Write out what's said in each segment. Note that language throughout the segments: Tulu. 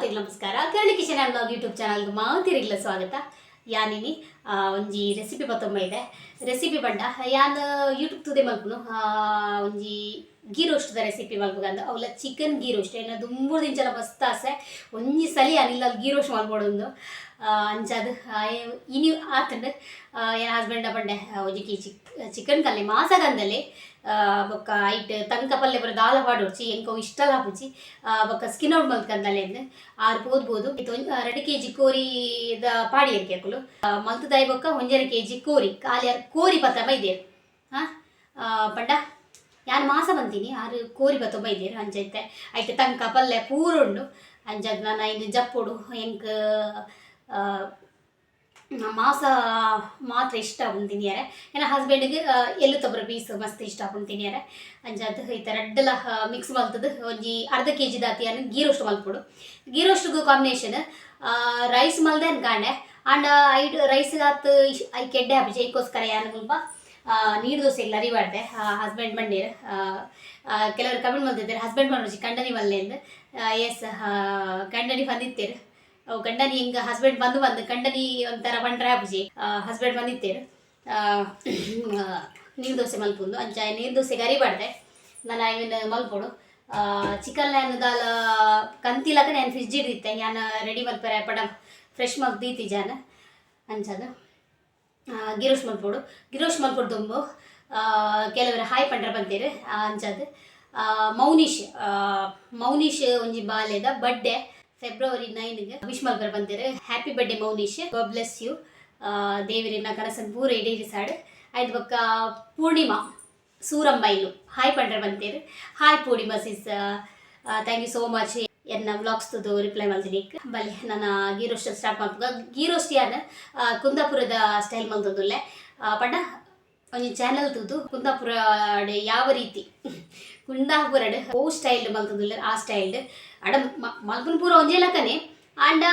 ಮಾತೆರ್ಲ ನಮಸ್ಕಾರ. Karani kitchen and vlog YouTube ಚಾನಲ್ಗೆ ಮಾತೆರೆಗ್ಲ ಸ್ವಾಗತ. ಯಾನಿನಿ ಒಂಜಿ ರೆಸಿಪಿ ಪತ್ತೊಂಬ ಇದೆ. ರೆಸಿಪಿ ಪಂಡ ಯಾನ್ ಯೂಟ್ಯೂಬ್ ತೂದೆ ಮಲ್ಪುನು. ಒಂಜಿ ಗೀ ರೋಸ್ಟ್ದ ರೆಸಿಪಿ ಮಲ್ಪುಗಂದು. ಅವಲ ಚಿಕನ್ ಗೀ ರೋಸ್ಟ್. ಎನ್ನ ದುಂಬುರ್ದಿಂಚಲ ಮಸ್ತ್ ಆಸೆ, ಒಂಜಿ ಸಲಿ ಯಾನ್ ಇಲ್ಲಲ್ ಗೀ ರೋಸ್ಟ್ ಮಲ್ಪೊಡೊಂದು. ಅಂಚಾದ್ ಇನಿ ಆತ್ಂಡ್. ಎನ್ನ ಹಸ್ಬೆಂಡ ಪಂಡೆ, ಒಂಜಿ ಕೆಜಿ ಚಿಕನ್ ಕಲ್ಲೆ ಮಾಸ ಕಂದಲೆ, ಬೊಕ್ಕ ಐಟ್ ತಂಕ ಪಲ್ಯ ಪೂರ ದಾಲ ಪಾಡೊಡ್ಚಿ, ಎಂಕ್ ಅವು ಇಷ್ಟಲ ಆಪುಜಿ, ಬೊಕ್ಕ ಸ್ಕಿನ್ ಔಟ್ ಮಲ್ತ್ ಕಂದಲೆಂದ್. ಆರ್ ಪೋದು ಪೋದು 2 ಕೆಜಿ ಕೋರಿದ ಪಾಡಿಯೆರ್ ಅಕುಲು. ಮಲ್ತುದಾಯಿ ಬೊಕ್ಕ 1.5 ಕೆಜಿ ಕೋರಿ ಖಾಲಿ. ಆರ್ ಕೋರಿ ಪತ್ತ ಬೈದೆರ್. ಹಾಂ, ಪಂಡ ಯಾನ್ ಮಾಸ ಬಂತೀನಿ, ಆರ್ ಕೋರಿ ಬತ್ತ ಬೈದೆರ್. ಅಂಚ ಇತ್ತೆ ಐತೆ ತಂಕ ಪಲ್ಯ ಪೂರ ಉಂಡು. ಅಂಚಾದ್ ನನ ಐನ್ ಜಪ್ಪೊಡು. ಎಂಕ್ ಮಾಸ ಮಾತ್ರ ಇಷ್ಟ ಆಪುಂಡು ತಿನಿಯರೆ. ಎನ್ನ ಹಸ್ಬೆಂಡ್ಗೆ ಎಲ್ಲು ತಬರ ಪೀಸ್ ಮಸ್ತ್ ಇಷ್ಟ ಆಪುಂಡು ತಿನಿಯರೆ. ಅಂಚಾದ್ ಇತ್ತೆ ರಡ್ಡಲ ಮಿಕ್ಸ್ ಮಲ್ತದು ಒಂಜಿ ಅರ್ಧ ಕೆ ಜಿ ದಾತಿ ಯಾನ್ ಗೀ ರೋಸ್ಟ್ ಮಲ್ಪೊಡು. ಗೀ ರೋಸ್ಟ್ಗ್ ಕಾಂಬಿನೇಷನ್ ರೈಸ್ ಮಲ್ದೆ ಅನ್ಕಾಂಡೆ. ಆಂಡ ಐಟ್ ರೈಸ್ ಆತ್ ಐಕ್ ಎಡ್ಡೆ ಆಪುಜಿ. ಐಕೋಸ್ಕರ ಯಾನ್ ಮುಲ್ಪ ನೀರು ದೋಸೆಗ್ ಅರಿ ಪಾಡ್ದೆ. ಹಸ್ಬೆಂಡ್ ಬಂಡೇರ್. ಕೆಲವರು ಕಮೆಂಟ್ ಮಲ್ತಿದ್ದಾರೆ, ಹಸ್ಬೆಂಡ್ ಪಂಡುಜಿ, ಕಂಡನಿ ಮಲ್ಲೆಂದು. ಎಸ್, ಕಂಡನಿ ಬಂದಿತ್ತೇರು. ಅವು ಕಂಡನಿ ಹಿಂಗ ಹಸ್ಬೆಂಡ್ ಬಂದು ಬಂದು ಕಂಡನಿ ಒಂಥರ ಬಂಡ್ರೆ ಆಪುಜಿ. ಹಸ್ಬೆಂಡ್ ಬಂದಿತ್ತೇರು. ನೀರು ದೋಸೆ ಮಲ್ಪುಂದು. ಅಂಚ ನೀರು ದೋಸೆಗೆ ಅರಿ ಪಾಡ್ದೆ. ನಾನು ಐವನ್ ಮಲ್ಪೊಡು. ಚಿಕನ್ ಯಾನ್ ದಾಲ ಕಂತಿಲಕ ನಾನು ಫ್ರಿಜ್ ಇಡ್ದಿತ್ತೆ. ಯಾನ್ ರೆಡಿ ಮಲ್ಪರೆ ಪಡ ಫ್ರೆಶ್ ಮಲ್ತ್ ದೀತಿ ಜಾನ. ಅಂಚಾದ ಗಿರೋಶ್ ಮಲ್ಪೊಡು. ಗಿರೋಶ್ ಮಲ್ಪೊಡು ದುಂಬು ಕೆಲವರು ಹಾಯ್ ಪಂಡ್ರ ಬಂತೇರು. ಅಂಚಾದ್ ಮೌನೀಶ್, ಮೌನೀಶ್ ಒಂಜಿ ಬಾಲೆದ ಬರ್ಡೇ ಫೆಬ್ರವರಿ 9ಗೆ. ವಿಶ್ ಮಲ್ಪರೆ ಬಂತೇರು. Happy birthday Mouneesh, God bless you. ದೇವರಿನ ಕನಸನ್ ಪೂರ ಈಡೇರಿಸಾಡು. ಆಯ್ತು, ಬೊಕ್ಕ ಪೂರ್ಣಿಮಾ ಸೂರಂಬೈಲು ಹಾಯ್ ಪಂಡ್ರೆ ಬಂತೇರು. Hi Purnima sis, thank you so much ಎನ್ನ ವ್ಲಾಗ್ಸ್ ತುದು ರಿಪ್ಲೈ ಮಲ್ತೀನಿ. ಬಲೆ, ನನ್ನ ಗೀ ರೋಸ್ಟ್ ಸ್ಟಾರ್ಟ್ ಮಲ್ಪುಗ. ಗೀ ರೋಸ್ಟ್ ಯಾನ್ ಕುಂದಾಪುರದ ಸ್ಟೈಲ್ ಮಲ್ತೊಂದುಲ್ಲೆ. ಪಂಡ ಒಂಜಿ ಚಾನಲ್ ತೂದು ಕುಂದಾಪುರ ಯಾವ ರೀತಿ, ಕುಂದಾಪುರಡ್ ಓ ಸ್ಟೈಲ್ ಮಲ್ತೊಂದುಲ್ಲೆ, ಆ ಸ್ಟೈಲ್. ಅಡ ಮಲ್ಪುನ ಪೂರ ಒಂಜೇ ಲಕನೆ. ಆಂಡ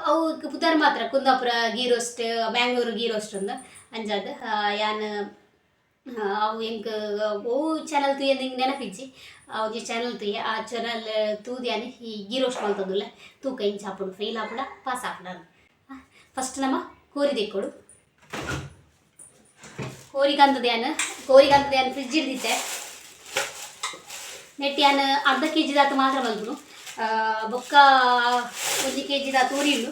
ಅವು ಪುದರ್ ಮಾತ್ರ ಕುಂದಾಪುರ ಗೀ ರೋಸ್ಟ್, ಬ್ಯಾಂಗ್ಳೂರು ಗೀ ರೋಸ್ಟ್ ಅಂದ್. ಅಂಚಾದ್ ಯಾನ್ ಅವು ಎಂಕ್ ಓ ಚಾನಲ್ ತೂಯೆ ನಿಂಗೆ ನೆನಪಿಜ್ಜಿ. ಆ ಒಂಜಿ ಚಾನಲ್ ತೂಯೆ. ಆ ಚಾನಲ್ ತೂದು ಯಾನ್ ಈ ಗೀ ರೋಸ್ಟ್ ಮಲ್ತೊಂದುಲ್ಲೆ. ತೂಕ ಇಂಚ ಆಪುಂಡು, ಫೇಲ್ ಆಪುಂಡ ಪಾಸ್ ಆಪುಂಡ. ಫಸ್ಟ್ ನಮ್ಮ ಕೋರಿ ದೆಕ್ಕೊಡು. ಕೋರಿ ಕಂತದ ಯಾನ್, ಕೋರಿ ಕಂತದ ಯಾನ್ ಫ್ರಿಜ್ ಹಿಡ್ದಿತ್ತೆ. ನೆಟ್ ಯಾನ್ ಅರ್ಧ ಕೆ ಜಿದಾತು ಮಾತ್ರ ಮಲ್ಪುನು. ಬೊಕ್ಕ 1 ಕೆ ಜಿದಾತು ಉರಿಯುಂಡು.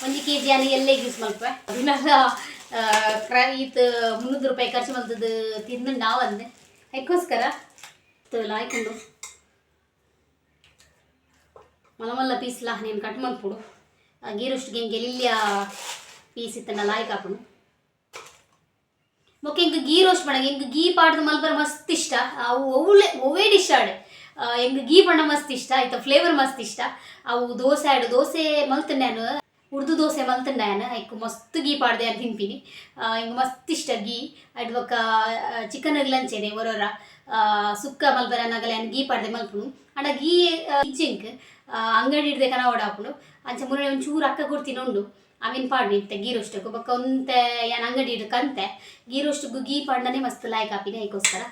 1 ಕೆ ಜಿ ಯಾನ್ ಎಲ್ಲೆಗ್ ಯೂಸ್ ಮಲ್ಪುವೆ. ದಿನಲ ಈತ್ 300 ರೂಪಾಯಿ ಖರ್ಚು ಮಲ್ತದ್ದು ತಿಂದು ನಾವಂದೆ. ಅದಕ್ಕೋಸ್ಕರ ಲಾಯ್ಕೊಂಡು ಮಲ್ಲ ಮಲ್ಲ ಪೀಸ್ಲಾ ನೀನು ಕಟ್ ಮಲ್ಪುಡು. ಗೀರೋಸ್ಟ್ಗೆ ಎಂಕ್ ಎಲ್ಯ ಪೀಸ್ ಇತ್ತಂಡ ಲಾಯ್ಕ್ ಆಪುಂಡು. ಬೊಕ್ಕ ಎಂಕ್ ಗೀ ರೋಸ್ಟ್ ಪಂಡ ಎಂಕ್ ಗೀ ಪಾಡ್ದು ಮಲ್ಪರೆ ಮಸ್ತ್ ಇಷ್ಟ. ಅವು ಒವ್ಳೆ ಒವ್ವೇ ಡಿಶ್ ಆಡ್ ಎಂಕ್ ಗೀ ಪಂಡ ಮಸ್ತ್ ಇಷ್ಟ. ಐತ ಫ್ಲೇವರ್ ಮಸ್ತ್ ಇಷ್ಟ. ಅವು ದೋಸೆ ಆಡು, ದೋಸೆ ಮಲ್ತುಂಡೆ ಯಾನ್, ಉರ್ದು ದೋಸೆ ಮಲ್ತುಂಡೆ ಯಾನ್, ಐಕ್ ಮಸ್ತ್ ಗೀ ಪಾಡ್ದೆ ಯಾನ್ ತಿನ್ಪಿನಿ. ಎಂಕ್ ಮಸ್ತ್ ಇಷ್ಟ ಗೀ. ಐಟ್ ಬೊಕ್ಕ ಚಿಕನ್ ಅಂಚೆನೆ ಒರೊರ ಸುಕ್ಕ ಮಲ್ಪರೆ ಅನ್ನಗಲ ಯಾನ್ ಗೀ ಪಾಡ್ದೆ ಮಲ್ಪುನು. ಆಂಡ ಗೀ ಇಜ್ಜಿ ಎಂಕ್, ಅಂಗಡಿ ಹಿಡ್ದೆ ಕನವಡ ಆಪುಂಡು. ಅಂಚ ಮುರಳಿ ಒಂಚೂರು ಅಕ್ಕ ಕೊಡ್ತೀನಿ ಉಂಡು, ಅವಿನ ಪಾಡ್ನಿ ಇತ್ತೆ ಗೀ ರೋಸ್ಟ್ಗ್. ಬೊಕ್ಕ ಒಂತೆ ಯಾನ್ ಅಂಗಡಿ ಹಿಡ್ದು ಕಂತೆ. ಗೀ ರೋಸ್ಟ್ಗ್ ಗೀ ಪಾಡ್ಡನೆ ಮಸ್ತ್ ಲಾಯ್ಕ್ ಆಪಿನಿ. ಐಕೋಸ್ಕರ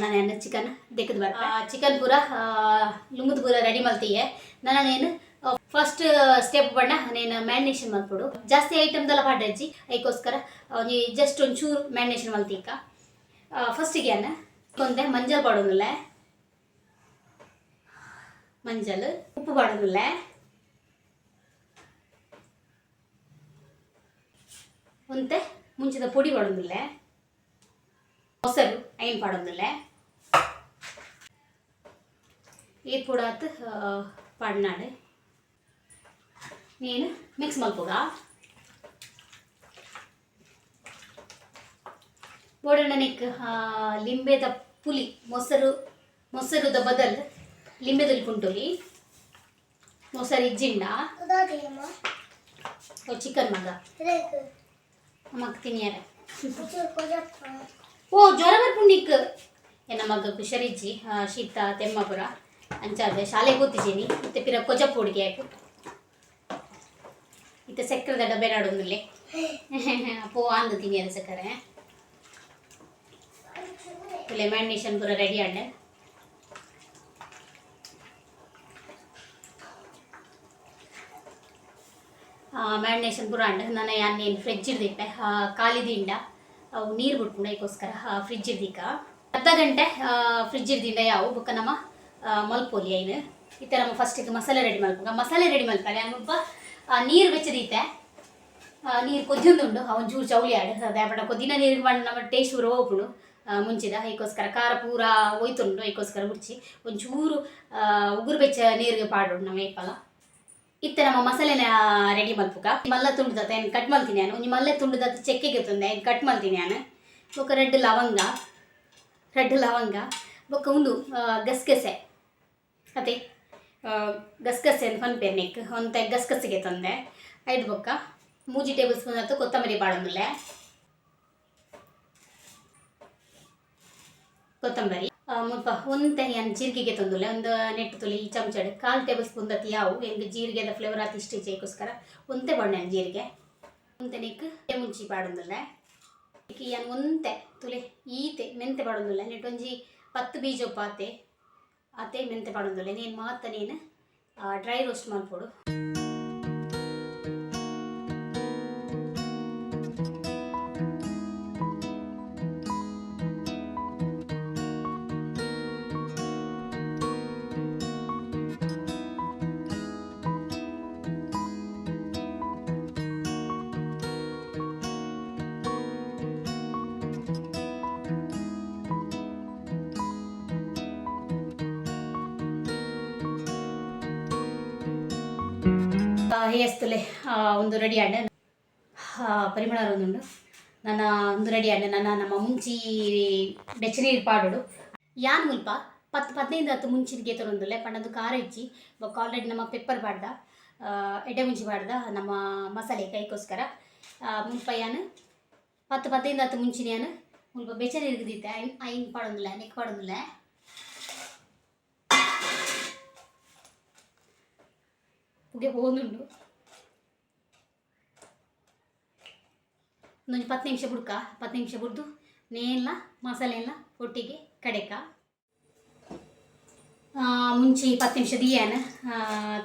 ನಾನು ಯಾನ್ ಚಿಕನ್ ದೆಕ್ಕದ್ ಬರ್ಪೆ. ಚಿಕನ್ ಪೂರ ಲುಂಗುದ್ ಪೂರ ರೆಡಿ ಮಲ್ತಿಯೆ. ನಾನು ಫಸ್ಟ್ ಸ್ಟೆಪ್ ಪಂಡ ನೇನು ಮ್ಯಾರಿನೇಷನ್ ಮಲ್ಪೊಡು. ಜಾಸ್ತಿ ಐಟಮ್ ದೆಲ್ಲ ಪಾಡ್ಡಜ್ಜಿ. ಐಕೋಸ್ಕರ ಒಂಜಿ ಜಸ್ಟ್ ಒಂಚೂರು ಮ್ಯಾರಿನೇಷನ್ ಮಲ್ತೀಕ. ಫಸ್ಟಿಗೆ ಯಾನ್ ಒಂತೆ ಮಂಜಲ್ ಪಾಡೊಂದುಲ್ಲೆ. ಮಂಜಲ್, ಉಪ್ಪು ಪಾಡೊಂದುಲ್ಲೆ. ಒಂತೆ ಮುಂಚಿದ ಪೊಡಿ ಪಾಡೊಂದುಲ್ಲೆ. ಮೊಸರು ಐನ್ ಪಾಡೊಂದುಲ್ಲೆ. ಏತ್ ಪೊಡಾತ್ ಪಾಡ್ನಾಡು. ನೀನು ಮಿಕ್ಸ್ ಮಲ್ಪುಗ. ಬೋಡಣ್ಣ ನಿಕ್ ಲಿಂಬೆದ ಪುಲಿ, ಮೊಸರು, ಮೊಸರುದ ಬದಲ್ ಲಿಂಬೆದಲ್ಲಿ ಪುಂಟೊಲಿ, ಮೊಸರು ಇಜ್ಜಿಂಡ. ಚಿಕನ್ ಮಗ ನಮಕ್ ತಿನಿಯರೆ. ಓ, ಜ್ವರ ಬರ್ಪುಂಡಿಕ್. ಎನ್ನ ಮಗ ಹುಷಾರಿಜ್ಜಿ, ಶೀತ ತೆಮ್ಮಪುರ. ಅಂಚಾದ ಶಾಲೆಗೆ ಗೊತ್ತಿದ್ದೀನಿ. ಮತ್ತೆ ಪಿರ ಕೊಜಪ್ಪು ಹುಡುಗಿ ಯಾಕೆ ಇತ್ತೆ ಸಕ್ಕರೆದ ಡಬ್ಬೆ ನಾಡೊಂದುಲ್ಲೆ. ಪೋ ಅಂದು ತಿನಿಯರೆ ಸಕ್ಕರೆ. ಮ್ಯಾರಿನೇಷನ್ ಪೂರ ರೆಡಿ ಆಂಡ್. ಮ್ಯಾರಿನೇಷನ್ ಪೂರ ಆಂಡ್. ನನ ಯಾನ್ ನೇನ್ ಫ್ರಿಜ್ ಇಡ್ದಿಪ್ಪೆ. ಖಾಲಿ ದಿಂಡ ಅವು ನೀರು ಬಿಡ್ಪುಂಡು, ಐಕೋಸ್ಕರ ಫ್ರಿಜ್ ಇಡ್ದಿಕ್ಕ. ಅರ್ಧ ಗಂಟೆ ಫ್ರಿಜ್ ಇಡ್ದಿಂಡ ಯಾವು. ಬೊಕ್ಕ ನಮ್ಮ ಮಲ್ಪೊಲಿ ಐನ್. ಇತ್ತೆ ನಮ್ಮ ಫಸ್ಟಿಗೆ ಮಸಾಲೆ ರೆಡಿ ಮಲ್ಪುಗ. ಮಸಾಲೆ ರೆಡಿ ಮಲ್ಪರೆ ಯಾನ್ ಮುಲ್ಪ ನೀರು ಬೆಚ್ಚದೀತೆ. ನೀರು ಕೊದ್ಯೊಂದುಂಡು. ಅವು ಒಂಚೂರು ಚೌಲಿ ಆಡ್ ದಾಯೆ ಕೊದ್ದಿನ ನೀರು ಪಂಡ ನಮ್ಮ ಟೇಸ್ಟ್ ಪೂರ ಹೋಪುಂಡು ಮುಂಚಿದ. ಐಕೋಸ್ಕರ ಖಾರ ಪೂರ ಒಯ್ತುಂಡು. ಐಕೋಸ್ಕರ ಬುಡ್ಚಿ ಒಂಚೂರು ಉಗುರು ಬೆಚ್ಚ ನೀರಿಗೆ ಪಾಡೋಡು ನಮ್ಮ ಏಪಲ. ಇತ್ತೆ ನಮ್ಮ ಮಸಾಲೆನ ರೆಡಿ ಮಲ್ಪುಗ. ಮಲ್ಲ ತುಂಡುದತ್ತ ಏನು ಕಟ್ ಮಲ್ತೀನಿ ನಾನು. ಒಂಜಿ ಮಲ್ಲ ತುಂಡುದತ್ತ ಚೆಕ್ಕೆಗೆ ತಂದೆ ಏನು ಕಟ್ ಮಲ್ತೀನಿ ನಾನು. ಬೊಕ್ಕ ರೆಡ್ ಲವಂಗ, ರೆಡ್ ಲವಂಗ, ಬೊಕ್ಕ ಒಂದು ಗಸಗಸೆ ಅದೇ ಗಸಗಸೆ ಅಂತ ಪನ್ಪೇರು ನೆಕ್ ಒಂತೆ ಗಸಗಸೆಗೆ ತಂದೆ. ಐದು ಬೊಕ್ಕ 3 ಟೇಬಲ್ ಸ್ಪೂನ್ ಆತು ಕೊತ್ತಂಬರಿ ಪಾಡೊಂದುಲ್ಲೆ. ಕೊತ್ತಂಬರಿ ಮುಲ್ಪ ಒಂತೆ ಯಾನ್ ಜೀರಿಗೆಗೆ ತಂದುಲ್ಲೆ. ಒಂದು ನೆಟ್ಟು ತುಲಿ ಈ ಚಮಚಡ್ ಕಾಲು ಟೇಬಲ್ ಸ್ಪೂನ್ ದತ್ತಿ ಯಾವು. ಎಂಕ್ ಜೀರಿಗೆದ ಫ್ಲೇವರ್ ಆತ್ ಇಷ್ಟ ಇಜ್ಜಿ, ಒಂತೆ ಪಾಡ್ನೆ ಜೀರಿಗೆ. ಒಂತೆ ನೆಕ್ ಮುಂಚಿ ಪಾಡೊಂದುಲ್ಲೆ. ಯಾನ್ ಒಂತೆ ತುಲೆ ಈತೆ ಮೆಂತೆ ಪಾಡೊಂದುಲ್ಲೆ. ನೆಟ್ ಒಂಜಿ 10 ಬೀಜ ಆತೆ ಆತೆ ಮೆಂತೆ ಪಾಡೊಂದುಲ್ಲೆ. ನೇನ್ ಮಾತ ನೇನ್ ಡ್ರೈ ರೋಸ್ಟ್ ಮಲ್ಪೊಡು. ಹೇಸ್ತುಲೆ ಒಂದು ರೆಡಿ ಆಂಡ್. ಪರಿಮಳ ಒಂದುಂಡು. ನನ್ನ ಒಂದು ರೆಡಿ ಆಂಡ್. ನನ್ನ ನಮ್ಮ ಮುಂಚಿ ಬೆಚ್ಚ ನೀರು ಪಾಡೋಡು. ಯಾನ್ ಮುಲ್ಪ 10 15 ಹತ್ತು ಮುಂಚಿನ ತರೊಂದುಲ್ಲೆ. ಪಂಡೊಂದು ಖಾರ ಇಜ್ಜಿ. ಬೊಕ್ಕ ಆಲ್ರೆಡಿ ನಮ್ಮ ಪೆಪ್ಪರ್ ಪಾಡ್ದ, ಎಡ್ಡೆ ಮುಂಚಿ ಪಾಡ್ದ ನಮ್ಮ ಮಸಾಲೆ ಕೈಕೋಸ್ಕರ. ಮುಲ್ಪ ಯಾನ್ 10 15 ಹತ್ತು ಮುಂಚಿನ ಯಾನ್ ಮುಲ್ಪ ಬೆಚ್ಚ ನೀರಿಗೆ ದೀತೆ. ಐನ್ ಐನ್ ಪಾಡೊಂದುಲ್ಲೆ, ನೆಕ್ ಪಾಡೊಂದುಲ್ಲೆ. ಪುಗೆ ಪೋವೊಂದುಂಡು. ಒಂದೊಂಜಿ 10 ನಿಮಿಷ ಬುಡ್ಕ. 10 ನಿಮಿಷ ಬುಡ್ದು ನೇನ್ಲ ಮಸಾಲೆಲ್ಲ ಒಟ್ಟಿಗೆ ಕಡೆಕ. ಮುಂಚಿ 10 ನಿಮಿಷ ದಿಯಾನ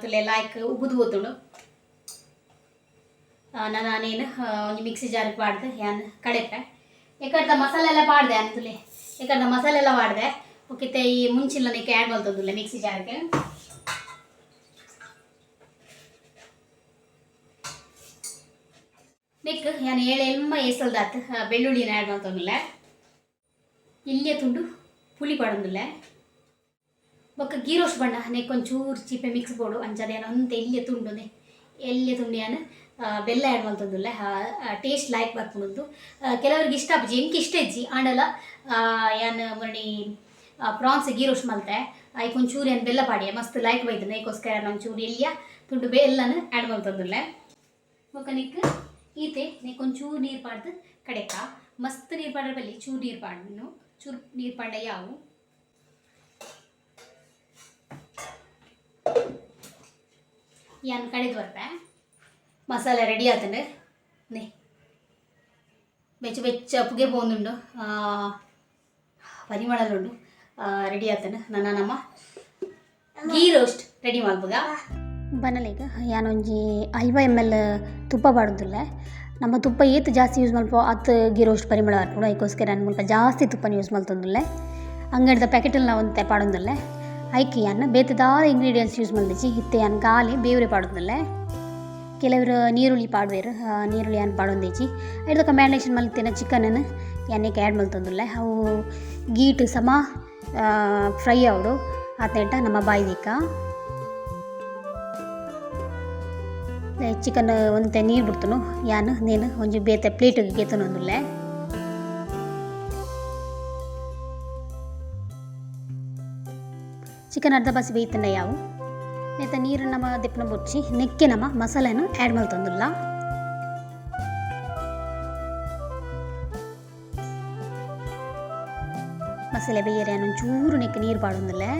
ತುಲೆ ಲಾಯ್ಕ್ ಉಬ್ಬುದು ಹೋತುಂಡು. ನಾನು ನೇನು ಒಂಜಿ ಮಿಕ್ಸಿ ಜಾರಿಗೆ ಪಾಡ್ದೆ ಯಾನ್ ಕಡೆಪೆ. ಎಕಡ್ದ ಮಸಾಲೆ ಎಲ್ಲ ಪಾಡ್ದೆ ತುಲೆ. ಎಕಡ್ದ ಮಸಾಲೆ ಎಲ್ಲ ಪಾಡ್ದೆ. ಒಕ್ಕಿತ್ತೆ ಈ ಮುಂಚಿಲ್ಲ ನೆಕ್ಕೆ ಆ್ಯಡ್ ಮಲ್ತೊಂದುಲ್ಲೆ ಮಿಕ್ಸಿ ಜಾರ್ಗೆ. ನೆಕ್ ಯಾನ್ ಏಳು ಎಲ್ಮ ಏಸಲ್ದಾತ್ ಬೆಳ್ಳುಳ್ಳಿನ ಆ್ಯಡ್ ಮಲ್ತೊಂದುಲ್ಲೆ. ಇಲ್ಲಿಯ ತುಂಡು ಪುಳಿ ಪಾಡೊಂದುಲ್ಲೆ. ಬೊಕ್ಕ ಗೀ ರೋಸ್ಟ್ ಬಣ್ಣ ನೆಕ್ ಒಂಚೂರು ಚೀಪೆ ಮಿಕ್ಸ್ ಬೋಡು. ಅಂಚಾದ ಯಾನ್ ಒಂತೆ ಎಲ್ಯ ತುಂಡು ಎಲ್ಯ ತುಂಡು ಯಾನ್ ಬೆಲ್ಲ ಆ್ಯಡ್ ಮಲ್ತೊಂದುಲ್ಲೆ. ಟೇಸ್ಟ್ ಲಾಯ್ಕ್ ಬರ್ಪುಂಡು. ಕೆಲವರಿಗೆ ಇಷ್ಟ ಆಪುಜಿ, ಎಂಕ್ ಇಷ್ಟ ಇಜ್ಜಿ. ಆಂಡಲ ಯಾನ್ ಮುರಣಿ ಪ್ರಾನ್ಸ್ ಗೀ ರೋಸ್ಟ್ ಮಲ್ತೆ ಐಕ್ ಒಂಚೂರು ಯಾನ್ ಬೆಲ್ಲ ಪಾಡಿಯೆ ಮಸ್ತ್ ಲಾಯ್ಕ್ ಬೈದುಂಡು. ಐಕೋಸ್ಕರ ಯಾನ್ ಒಂಚೂರು ಎಲ್ಯ ತುಂಡು ಬೆಲ್ಲನ ಆ್ಯಡ್ ಮಲ್ತೊಂದುಲ್ಲೆ. ಬೊಕ್ಕ ನೆಕ್ ಈತೆ ನೆಕ್ ಒಂಚೂರು ನೀರು ಪಾಡ್ದು ಕಡೆಕ. ಮಸ್ತ್ ನೀರು ಪಾಡ್ರೆ ಬಲ್ಲಿ, ಚೂರು ನೀರು ಪಾಡ್ನು. ಚೂರು ನೀರು ಪಾಂಡ ಯಾವು. ಯಾನ್ ಕಡೆದು ಬರ್ಪೆ. ಮಸಾಲೆ ರೆಡಿ ಆತಂಡು. ನೇ ಬೆಚ್ಚ ಬೆಚ್ಚ ಪುಗೆ ಪೋವೊಂದುಂಡು. ಪರಿಮಳಲುಂಡು. ರೆಡಿ ಆತಂಡು. ನನ ನಮ್ಮ ಗೀ ರೋಸ್ಟ್ ರೆಡಿ ಮಲ್ಪುಗ. ಬನಲೆಗ್ ಯಾನೊಂಜಿ 50 ಎಮ್ ಎಲ್ ತುಪ್ಪ ಪಾಡೊಂದುಲ್ಲೆ. ನಮ್ಮ ತುಪ್ಪ ಏತ್ ಜಾಸ್ತಿ ಯೂಸ್ ಮಲ್ಪುವ ಆತ್ ಗೀ ರೋಸ್ಟ್ ಪರಿಮಳ ಬರ್ಪುಂಡು. ಐಕೋಸ್ಕರ ಯಾನ್ ಮುಲ್ಪ ಜಾಸ್ತಿ ತುಪ್ಪನ ಯೂಸ್ ಮಲ್ತೊಂದುಲ್ಲೆ. ಅಂಗಡಿದ ಪ್ಯಾಕೆಟಲ್ಲಿ ಒಂತೆ ಪಾಡೊಂದುಲ್ಲೆ. ಐಕ್ ಯಾನ್ ಬೇತೆ ದಾಲ ಇಂಗ್ರೀಡಿಯೆಂಟ್ಸ್ ಯೂಸ್ ಮಲ್ದಿಜಿ. ಇತ್ತೆ ಯಾನ್ ಖಾಲಿ ಬೇವುರೆ ಪಾಡೊಂದುಲ್ಲೆ. ಕೆಲವರು ನೀರುಳ್ಳಿ ಪಾಡುವೆರ್. ನೀರುಳ್ಳಿ ಯಾನ್ ಪಾಡೊಂದಿಜ್ಜಿ. ಐಡ್ದೊಕ ಮ್ಯಾರಿನೇಷನ್ ಮಲ್ತಿನ ಚಿಕನನ್ನು ಯಾನ್ ನೆಕ್ ಆ್ಯಡ್ ಮಲ್ತೊಂದುಲ್ಲೆ. ಅವು ಗೀಟ್ ಸಮ ಫ್ರೈ ಆವೊಡು ಆತೇಟ ನಮ್ಮ ಬಾಯಿ ದೀಕ. ಚಿಕನ್ ಒಂತೆ ನೀರು ಬಿಡ್ತುನು. ಯಾನ್ ನೇನು ಒಂಜಿ ಬೇತೆ ಪ್ಲೇಟ್ ಗೆತೊನೊಂದುಲ್ಲೆ. ಚಿಕನ್ ಅರ್ಧ ಬಸಿ ಬೇಯ್ತುಂಡ ಯಾವು. ನೆತ್ತ ನೀರು ನಮ ದೆಪ್ಪುನ ಬೊರ್ಚಿ. ನೆಕ್ಕೆ ನಮ ಮಸಾಲೆನ್ ಆ್ಯಡ್ ಮಲ್ತೊಂದುಲ್ಲ. ಮಸಾಲೆ ಬೇಯರೆ ಯಾನ್ ಒಂಚೂರು ನೆಕ್ ನೀರು ಪಾಡೊಂದುಲ್ಲೆ.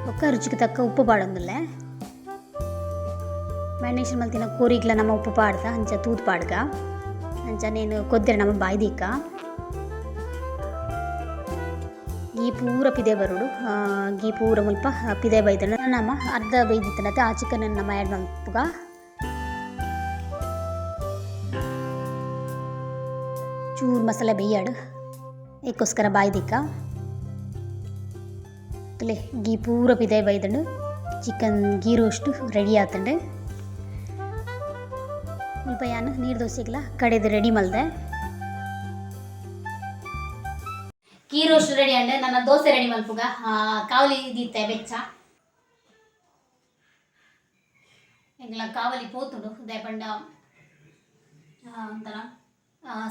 ಬೊಕ್ಕ ರುಚಿಗೆ ತಕ್ಕ ಉಪ್ಪು ಪಾಡೊಂದುಲ್ಲೆ. ಮ್ಯಾರಿನೇಷನ್ ಮಲ್ತಿನ ಕೋರಿಗ್ಲ ನಮ ಉಪ್ಪು ಪಾಡ್ದ ಅಂಚ ತೂದು ಪಾಡ್ಗ. ಅಂಚ ನೇನು ಕೊದ್ದಿರ ನಮ ಬಾಯಿ ದೀಕ. ಗೀ ಗೀ ಪೂರ ಪಿದೆ ಬರೋಡು. ಗೀ ಪೂರ ಮುಲ್ಪ ಪಿದೆ ಬೈದನ. ನಮ ಅರ್ಧ ಬೈದಿತ್ತನತೆ ಆ ಚಿಕನ್ ನಮ ಆ್ಯಡ್ ಮಲ್ಪುಗ. ಚೂರು ಮಸಾಲೆ ಬೇಯಾಡು ಏಕೋಸ್ಕರ ಬಾಯ್ದಿಕ್ಕ. ತುಲೆ ಗೀ ಪೂರ ಪಿದೆ ಬೈದಂಡು. ಚಿಕನ್ ಗೀ ರೋಸ್ಟ್ ರೆಡಿ ಆತಂಡು. ಮುಲ್ಪ ಯಾನ್ ನೀರು ದೋಸೆಗ್ಲ ಕಡೆದು ರೆಡಿ ಮಲ್ದೆ. ಗೀ ರೋಸ್ಟ್ ರೆಡಿ ಅಂಡ್ ನನ್ನ ದೋಸೆ ರೆಡಿ ಮಲ್ಪುಗ. ಕಾವಲಿ ದೀತೆ ಬೆಚ್ಚ. ಎಂಗ್ಲ ಕಾವಲಿ ಪೋತುಂಡು ದಾಯೆ ಪಂಡ ಒಂಥರ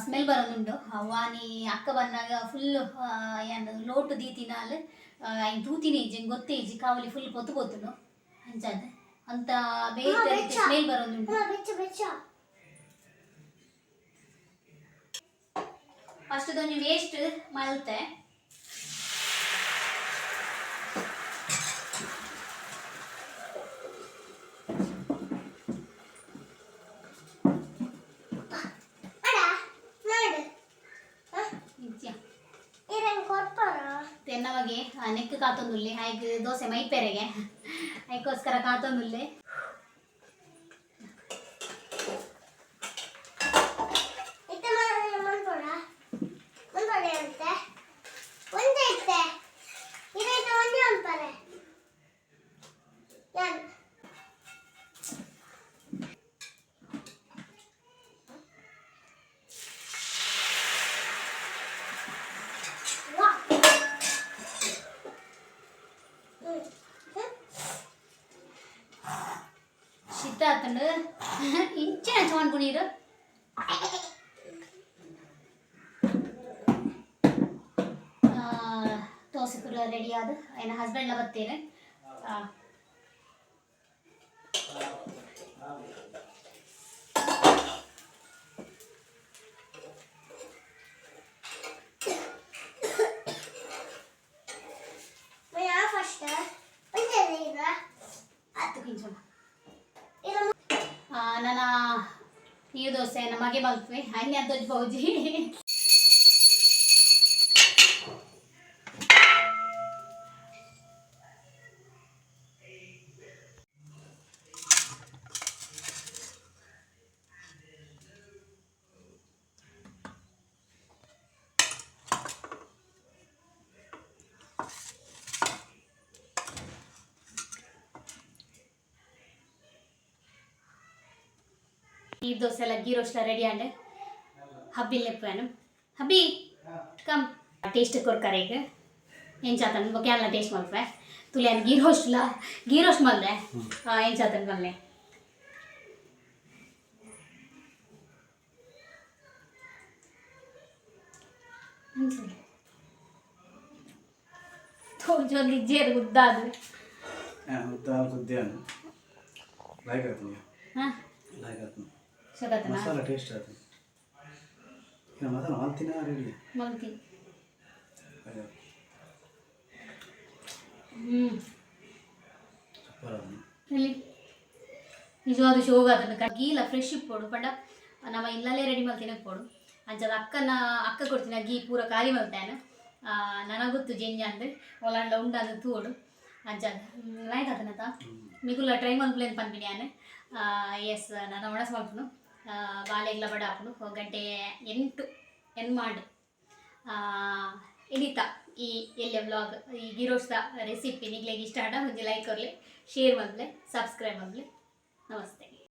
ಸ್ಮೆಲ್ ಬರೋದುಂಡು. ವಾನಿ ಅಕ್ಕ ಬಂದಾಗ ಫುಲ್ ಏನ್ ಲೋಟು ದೀತಿನಾಲ್ ಐನ್ ತೂತಿನಿ ಇಜ್ಜಿ, ಗೊತ್ತೇ ಇಜ್ಜಿ. ಕಾವಲಿ ಫುಲ್ ಪೊತ್ತು ಪೋತುಂಡು. ಅಂಚಾದ್ ಅಂತ ಬೇತೆ ಸ್ಮೆಲ್ ಬರೋದುಂಡು. ಫಸ್ಟ್ ಒಂಜಿ ವೇಸ್ಟ್ ಮಲ್ತೆ. ನಿತ್ಯ ತೆನ್ನಮಗೆ ನೆಕ್ ಕಾತೊಂದುಲ್ಲೆ. ಐಕ್ ದೋಸೆ ಮೈಪೆರೆಗೆ ಐಕೋಸ್ಕರ ಕಾತೊಂದುಲ್ಲೆ. ಶೀತ ಆತಂಡು. ಇಂಚಿನ ಚೋನ್ ನೀರು. ದೋಸೆ ಪೂರ ರೆಡಿ ಆದ್ ಎನ್ನ ಹಸ್ಬೆಂಡ್ಲ ಬತ್ತೇನೆ. ನನ್ನ ನೀರು ದೋಸೆ ನಮ್ಮ ಮಗೆ ಮಲ್ಪುವೆ. ಐನೆ ಅಂತೊಂಜಿ ಪೌಜಿ. ನೀರು ದೋಸೆ ಎಲ್ಲ ಗೀ ರೋಸ್ಟ್ ರೆಡಿ ಆಂಡ್. ಹಬ್ಬಿ ಲೆಪ್ಪನು. ಹಬ್ಬಿ, ಕಮ್. ಟೇಸ್ಟ್ ಕೊರ್ಕರೆ ಈಗ ಎಂಚಾತನ್ ಬೊಕ ಯಾನ್ಲ ಟೇಸ್ಟ್ ಮಲ್ಪೆ. ತುಲೆ ಗೀ ರೋಸ್ಟ್ಲ ಗೀ ರೋಸ್ಟ್ ಮಲ್ದೆ. ಎಂಚಾತನ್ ಮಲ್ಲೆ. ತೋಜೊಂದು ಇಜ್ಜೇರು ಗುದ್ದಾದು. ಉದ್ದಾಲ್ ಕುದ್ಯಾನು ಲೈಕ್ ಆಯ್ತು. ಹಾಂ. ಲೈಕ್ ಆಯ್ತು. ಸಗತನ. ಮಸಾಲ ಟೇಸ್ಟ್ ಆಯ್ತು. ಇನ್ನು ಮಸಾಲ ಮಲ್ತಿನ ರೆಡಿ. ಮಲ್ತಿ. ಸೂಪರ್ ಆಯ್ತು. ಇಲ್ಲಿ ನಿಜವಾದ ಶೋಗ ಅದನ್ನು ಗೀಲ ಫ್ರೆಶ್ ಇಪ್ಪೋಡು ಪಂಡ ನಮ್ಮ ಇಲ್ಲಲ್ಲೇ ರೆಡಿ ಮಲ್ತಿನ ಇಪ್ಪೋಡು. ಅಂಚದ ಅಕ್ಕನ ಅಕ್ಕ ಕೊಡ್ತೀನಿ ಗೀ ಪೂರ ಖಾಲಿ ಮಲ್ತೇನೆ. ನನಗೆ ಗೊತ್ತು ಜೆಂಜ ಅಂದ್ ಒಲಾಂಡ ಉಂಡಂದು ತೂಡು. ಅಂಚದ ಲೈಕ್ ಆತನತ. ಮಿಗುಲ ಟ್ರೈ ಮಲ್ಪುಲೇನು ಪನ್ಪಿನಿ ಯಾನ್. ಎಸ್, ನಾನು ಒಣಸ್ ಮಲ್ಪುನು. ಬಾಲೆಗ್ಲ ಬಡ ಆಪುಂಡು. ಗಂಟೆ 8 ಎನ್ಮಾಂಡ್. ಇನಿತ ಈ ಎಲ್ಲೆ ವ್ಲಾಗ್, ಈ ಗಿರೋಸ್ದ ರೆಸಿಪಿ ನಿಗ್ಲೆಗ್ ಇಷ್ಟ ಆಂಡ ಒಂಜಿ ಲೈಕ್ ಕೊರ್ಲೆ, ಶೇರ್ ಮಲ್ಪುಲೆ, ಸಬ್ಸ್ಕ್ರೈಬ್ ಮಲ್ಪುಲೆ. ನಮಸ್ತೆ.